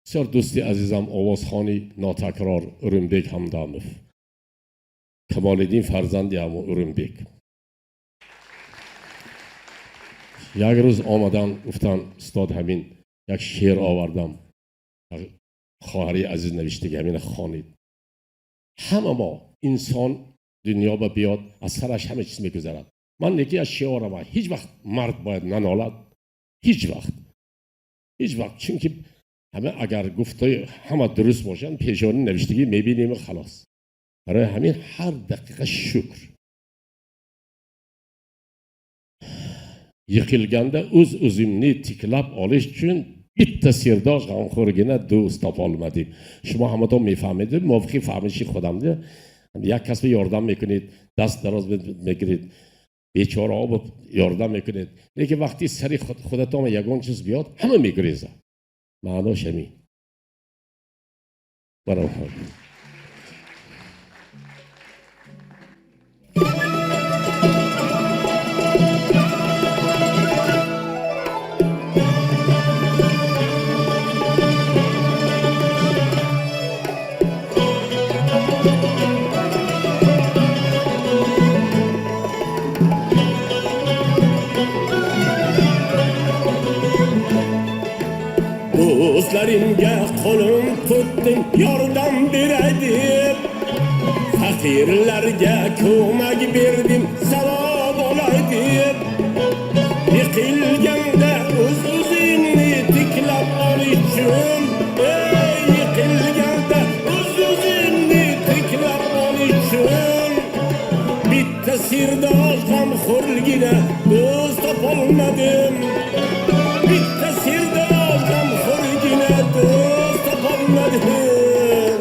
Бисёр дӯсти азизам, овозхони нотакрор Урумбек Ҳамдамов, Камолиддин фарзанди ҳамун Урумбек. Як рӯз омадан, гуфтан: «Устод, ҳамин як шеър овардам, хоҳари азиз навиштаги, ҳамина хонед». Ҳама мо инсон дунё ба биёд, аз сараш ҳама чиз мегузарад. Ман яке аз шиорам: ҳеҷ вақт мард бояд нанолад, ҳеҷ вақт, ҳеҷ вақт. Чунки ҳама агар гуфтаи ҳама дуруст бошанд, пешонӣ навиштагӣ мебинем, халос. Барои ҳамин ҳар дақиқа шукр. Yiqilganda o'z o'zimni tiklab olish uchun bitta sirdosh g'amxo'rgina do'st topolmadim. Шумо ҳаматон мефаҳмед, мувофиқи фаҳмиши худам, як касба ёрдам мекунед, даст дароз мекунед, бечораҳо ёрдам мекунед, лекин вақти сари худатон ягон чиз биёд, ҳама мегурезад. Маънош ҳамин. Бароҳон. Do'stlarimga qo'lim tutdim, yordam beray deb, faqirlarga ko'mak berdim, savob olay deb. Yiqilganda o'z o'zingni tiklab olish uchun, ey, yiqilganda o'z o'zingni tiklab olish uchun bitta sirdosh g'amxo'rgina do'st topolmadim. Bitta sirdosh g'amxo'rgina do'st topolmadim.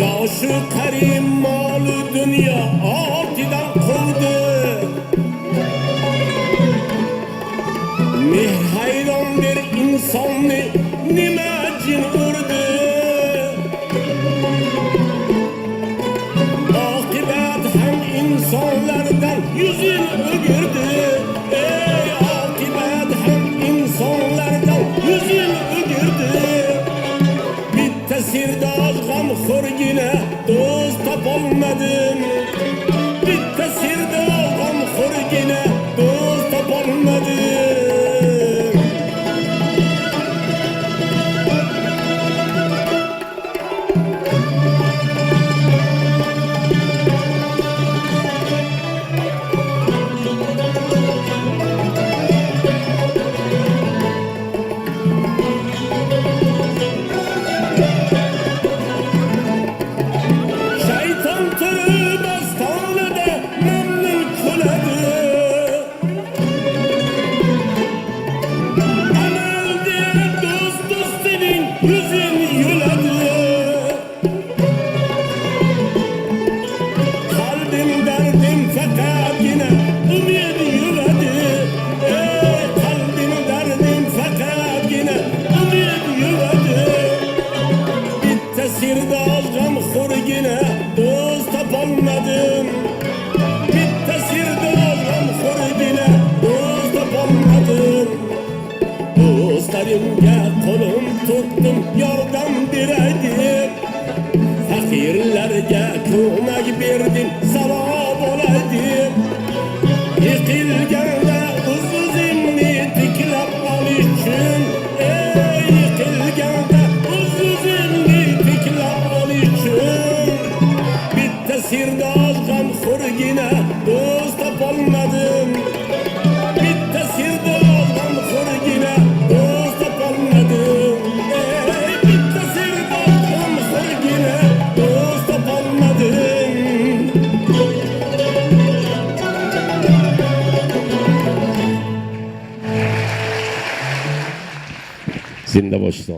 Yoshi qari moli dunyo ortidan quvdi, mehr hayron bir insonni nima jin urdi. Oqibat ham insonlardan yuzini o'girdi, ey, oqibat ham insonlardan yuzini o'girdi. Bitta sirdosh g'amxo'rgina do'st topolmadim. Bitta sirdosh g'amxo'rgina do'st topolmadim. Shayton turib ostonida mamnun kuladi, amal deb do'st do'stining yuzini yuladi. Qalbim dardim faqatgina umid yuvadi, ey, qalbim dardim faqatgina umid yuvadi. Bitta sirdosh g'amxo'rgina do'st topolmadim. Bitta sirdosh g'amxo'rgina do'st topolmadim. Do'stlarimga qo'lim tutdim, yordam beray deb, faqirlarga ko'mak berdim, savob olay deb. Yiqilganda o'z o'zimni tiklab olish uchun, ey, yiqilganda o'z o'zimni tiklab olish uchun bitta sirdosh g'amxo'rgina do'st topolmadim. Bitta sirdosh g'amxo'rgina do'st topolmadim. Ey, bitta sirdosh g'amxo'rgina do'st topolmadim. Зинда бошед.